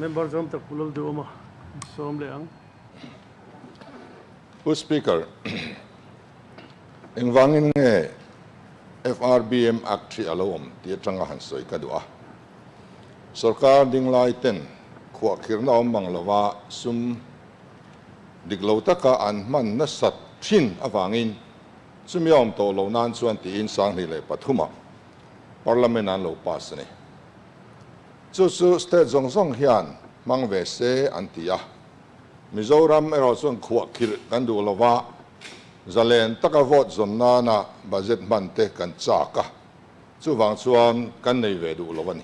Member zawm tak Pu Lalduhawma sawm leh ang. Pu Speaker, engvangin nge FRBM Act hi a lo awm tih atanga han sawi ka duh a. Sorkar dinglai ten khuahkhirhna awm mang lova sum dik lo taka an hman nasat thin avangin chumi a awm tawh loh nan chuan tiin 2003 ah Parliament an lo pass a ni. Chu chu state zawng zawng hian hmang ve se an ti a. Mizoram erawh chuan khuahkhirh kan duh lo va, zalen taka vote zawn nana budget hman te kan chak a, chuvang chuan kan nei ve duh lo a ni.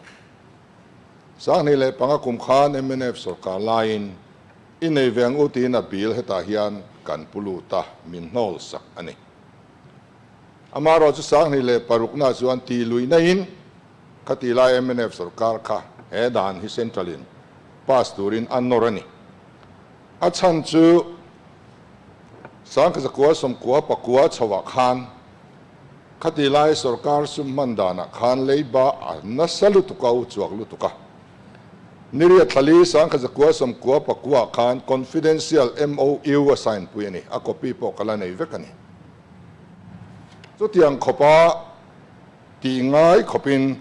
2005 kum khan mnf sorkar laiin i nei ve ang u tiin a bill hetah hian kan pu lut a, min hnawl sak a ni. Amaherawhchu 2006 na chuan tih luihna in Khati lai mnf sorkar kha he dan hi Central in pass turin a nawr a ni. A chhan chu 1999 chhoah khan khati lai sorkar sum hman danah khan leiba a nasa lutuk a, u chuak lutuk a. Niriat thlali 1999 khan Confidential MOU a sign pui a ni, a copy pawh ka la nei vek a ni. Chutiang khawpa Tih ngai khawpin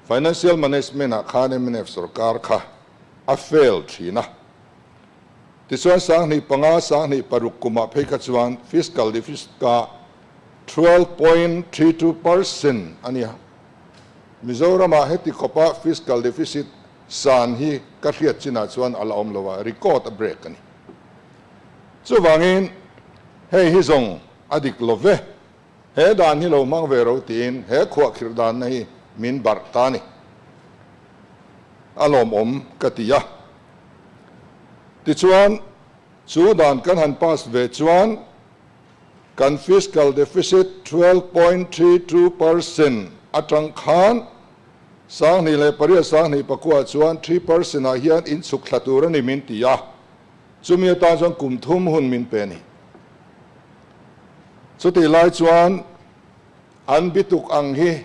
Financial Management ah khan mnf sorkar kha a fail thin a. Tichuan 2005, 2006 kumah phei kha chuan fiscal deficit kha 12.32% a nia. Mizoramah heti khawpa fiscal deficit san hi ka hriat chinah chuan a la awm lo a, record a break a ni. Chuvangin hei hi zawng a dik lo ve. He dan hi lo hmang ve ro tiin he khuahkhirh danna hi min barh ta a ni. A lawmawm ka ti a. Tichuan, chu dan kan han pass ve chuan kan fiscal deficit 12.32% atang khan 2008, 2009 chuan 3% ah hian inchhuk thla tur a ni min ti a. Chumi atan chuan kum thum hun min pe a ni. Chutih lai chuan an bituk ang hi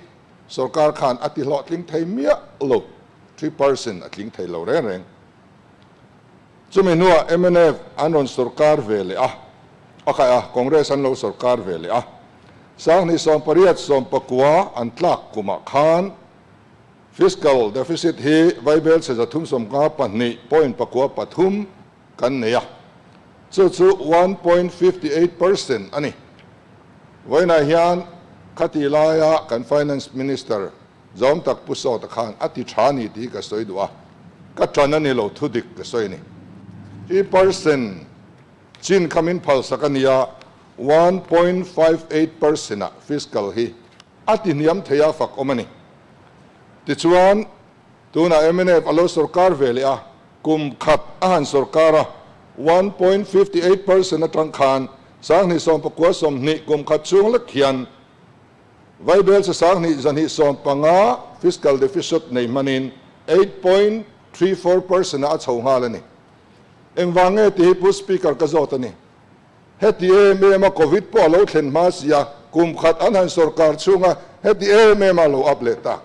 sorkar khan a ti hlawhtling thei miah lo, 3% a tling thei lo reng reng. Chumi hnuah mnf an rawn sorkar ve leh a, a khaih a, Congress an lo sorkar ve leh a. 2018 19 an tlak kumah khan fiscal deficit hi vaibel chhe 352 point 93 kan nei a, chu chu 1.58% a ni. Vawiinah hian khati laia kan Finance Minister zawm tak Pu Sawta khan a ti tha ni tih hi ka sawi duh a, ka tan a ni lo, thudik ka sawi a ni. 3% chin kha min phalsak a nia, 1.58% ah fiscal hi a ti hniam thei a fak awm a ni. Tichuan, tunah mnf a lo sorkar ve leh a, kum khat a han sorkar a, 1.58% atang khan 2019 20 kum khat chhung lek hian Vaibel che 2215 fiscal deficit nei hmanin 8.34% ah a chho nghal a ni. Engvang nge tih hi Pu Speaker ka zawt a ni. Heti em em a Covid pawh a lo thlen hma si a, kum khat an han sorkar chhunga heti em em a lo up leh tak.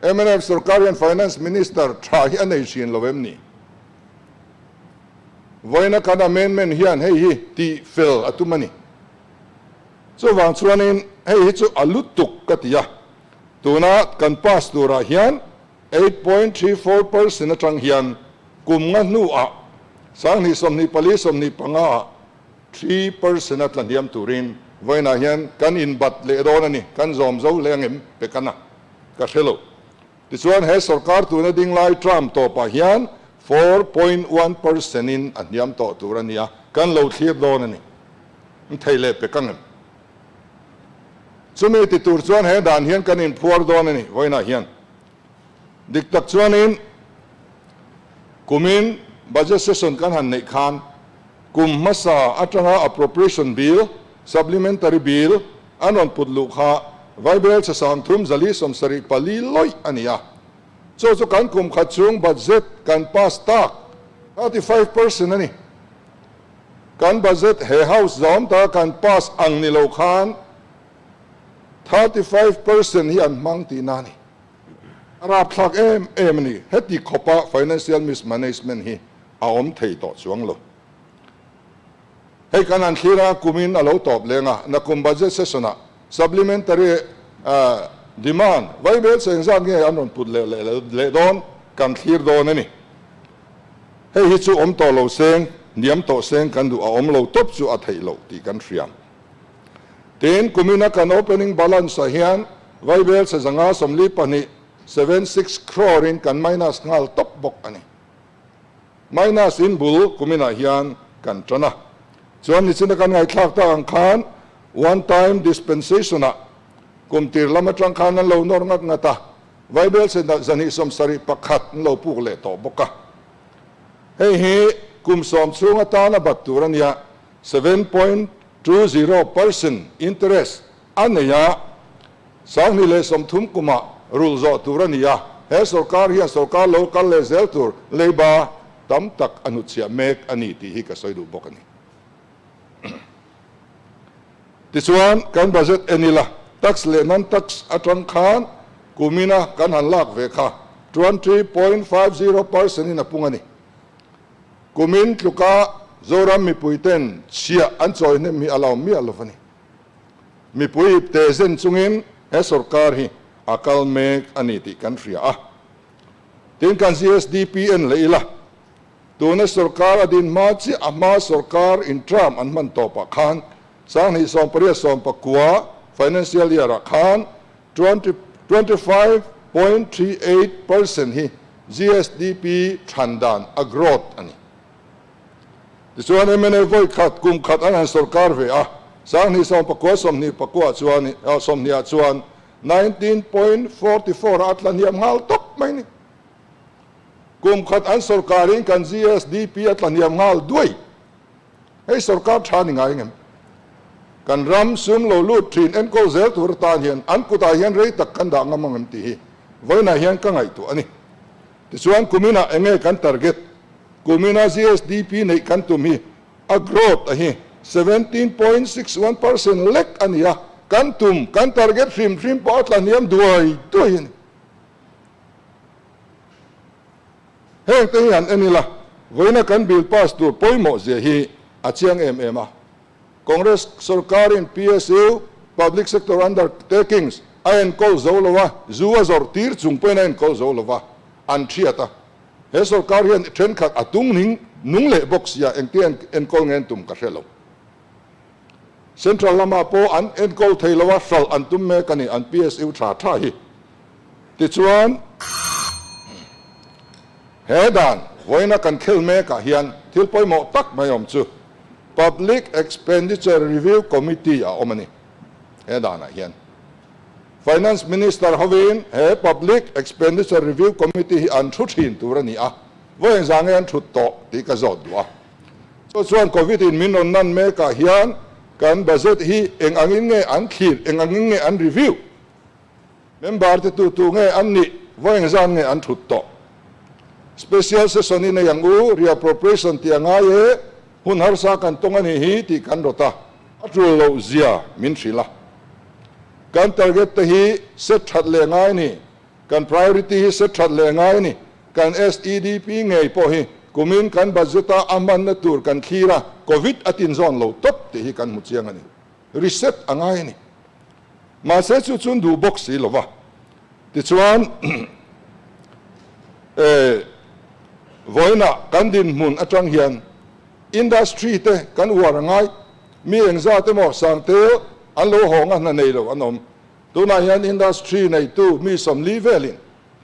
Mnf sorkar hian Finance Minister tha hi a nei thin lo em ni? Vawiina kan amendment hian hei hi tih fel a tum a ni. Chuvang chuanin hei hi chu a lutuk ka ti a, tuna kan pass turah hian 8.34% atang hian kum nga hnuah 2024, 25 ah 3% a tla hniam turin vawiinah hian kan inbat leh dawn a ni, kan zawm zo leh angem pekana ka hre lo. Tichuan he sorkar tuna ding lai term tawpah hian 4.1% in a hniam tawh tur a ni a, kan lo thlir dawn a ni. Thei leh pek angem? Chumi ti tur chuan he dan hian kan inphuar dawn a ni vawiinah hian. Dik tak chuanin kumin budget session kan han neih khan kum hmasa atanga appropriation bill, supplementary bill an rawn put luh kha Vaibel chhe 3474 lawih a ni a. Chu chu kan kum khat chhung budget kan pass tak 35% a ni. Kan budget he house zawm taka kan pass ang ni lo khan 35% hi an hmang tihna a ni. A rapthlak em em a ni. Heti khawpa financial mismanagement hi a awm thei tawh chuang lo. Hei kan han thlir a, kumin a lo tawp leng a, nakum budget session ah supplementary demand vaibel cheng zat nge an rawn put leh leh dawn kan thlir dawn a ni. Hei hi chu awm tawh lo seng, niam tawh seng kan duh a awm lo tawp chu a theih loh tih kan hriam. Tin, kumina kan opening balance ah hian vaibel chhe 542, 76 crore in kan minus nghal tawp bawk a ni. Minus in bul kuminah hian kan tan a. Chuan nichina kan ngaihthlak tak ang khan one time dispensation ah kum tir lam atang khan an lo nawr ngat ngat a, Vaibel chhe 271 an lo puk leh tawh bawk a. Hei hi kum sawm chhung atana bat tur a nia, 7.20% interest a nei a, 2030 kumah rulh zawh tur a ni a, he sorkar hian sorkar lo kal leh zel tur leiba tam tak a hnutchhiah mek a ni tih hi ka sawi duh bawk a ni. Tichuan, kan budget en ila, tax leh non-tax atang khan kumina kan han lak ve kha 20.50% in a pung a ni. Kumin tluka Zoram mipuiten chhiah an chawi hnem hi a la awm miah lo a ni. Mipui ip te zen chungin he sorkar hi a kal mek a ni tih kan hria a. Tin kan GSDP en leh ila, tuna sorkar a din hma chiah a hma sorkar in term an hman tawpah khan 2018 19 financial year ah khan 25.38% hi GSDP than dan a growth a ni. Tichuan mna vawi khat kum khat an han sorkar ve a, 2019 24 chuan 20 chuan 19.44 a tla hniam nghal tawp mai ni. Kum khat an sorkarin kan GSDP a tla hniam nghal duai. Hei sorkar tha ni ngai ngem? Kan ram sum lo lut thin enkawl zel tur atan hian an kutah hian rei tak kan dah ngam ang em tih hi vawiinah hian ka ngaihtuah a ni. Tichuan kuminah enge kan target? Kumina GSDP neih kan tum hi a growth a hi 17.61% lek a ni a, kan tum, kan target hrim hrim pawh a tla hniam duai duai a ni. Heng te hi han en ila, vawiina kan bill pass tur pawimawh zia hi a chiang em em a. Congress sorkarin PSU, Public Sector Undertakings, a enkawl zo lo a, zu a zawrh tir chung pawhin a enkawl zo lo va, an thiat a. He sorkar hian thenkhat a tung ning nung leh bawk sia, engtia enkawl nge an tum ka hre lo. Central lamah pawh an enkawl thei lo a, hralh an tum mek a ni, an PSU tha tha hi. Tichuan, he dan vawiina kan khel mekah hian thil pawimawh tak mai awm chu Public Expenditure Review Committee a awm a ni. He danah hian Finance Minister hovin he Public Expenditure Review Committee hi an thu thin tur a ni a, vawi engzah nge an thut tawh tih ka zawt duh a. Chu chuan Covid in min rawn nan mekah hian kan budget hi eng angin nge an thlir, eng angin nge an review? Member te tu tu nge an nih, vawi engzah nge an thut tawh? Special session i nei ang u, reappropriation tih a ngai e, hun harsa kan tawng a nih hi tih kan rawt a, a tul loh zia min hrilh a. Kan target te hi set that leh ngai a ni, kan priority hi set that leh ngai a ni, kan SEDP ngei pawh hi kumin kan budget a a hmanna tur kan thlir a, Covid a tinzawn lo tawp tih hi kan hmu chiang a ni. Reset a ngai a ni. Mahse chu chun duh bawk si lo va. Tichuan vawiinah kan dinhmun atang hian industry te kan uar a ngai. Mi engzat emaw sangte an lo hawng a hna nei lo an awm. Tunah hian industry neitu mi 40 velin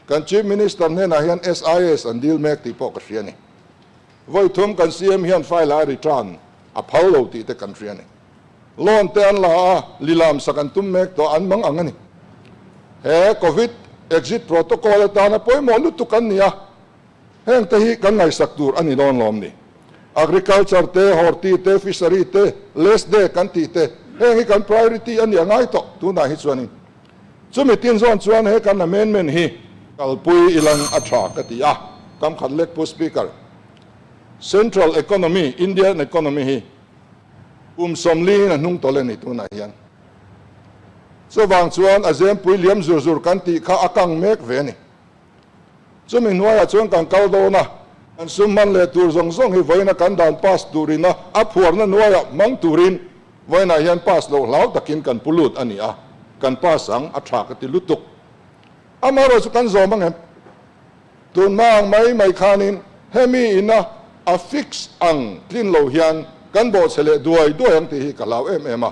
kan Chief Minister hnenah hian SIS an dil mek tih pawh ka hria a ni. Vawi thum kan CM hian file a return a phal lo tih te kan hria a ni. Loan te an la a, lilam sak an tum mek tawh an mang ang a ni. He Covid exit protocol atana pawimawh lutuk an ni a, heng te hi kan ngaihsak tur a ni dawn lawm ni. Agriculture te, horti te, fishery te, less day kan tih te, heng hi kan priority a ni a ngai tawh tunah hi chuanin. Chumi tin zawn chuan he kan amendment hi kalpui ilang a tha ka ti a, kam khat lek Pu Speaker. Central economy, Indian economy hi Kum 40 in a hnung tawlh a ni tunah hian. Chuvang chuan a zempui liam zur zur kan tih kha a kang mek ve a ni. Chumi hnuaiah chuan kan kal dawn a, kan sum hman leh tur zawng zawng hi vawiina kan dan pass turina a phuarna hnuaiah hmang turin vawiinah hian pass loh hlau takin kan pu lut a ni a, kan pass ang a tha ka ti lutuk. Amaherawhchu kan zawm ang em? Tun hma ang mai mai khanin hemi ina a fix ang tlin lo hian kan bawhchhe leh duai duai ang tih hi ka hlau em em a.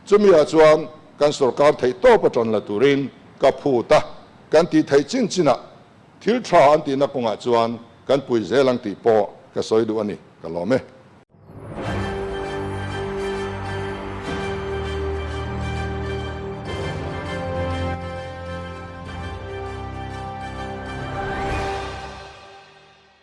Chumi ah chuan kan sorkar theih tawp a tan la turin ka phut a, kan tih theih chin chinah thil tha an tihna kawngah chuan kan pui zel ang tih pawh ka sawi duh a ni, ka lawm e.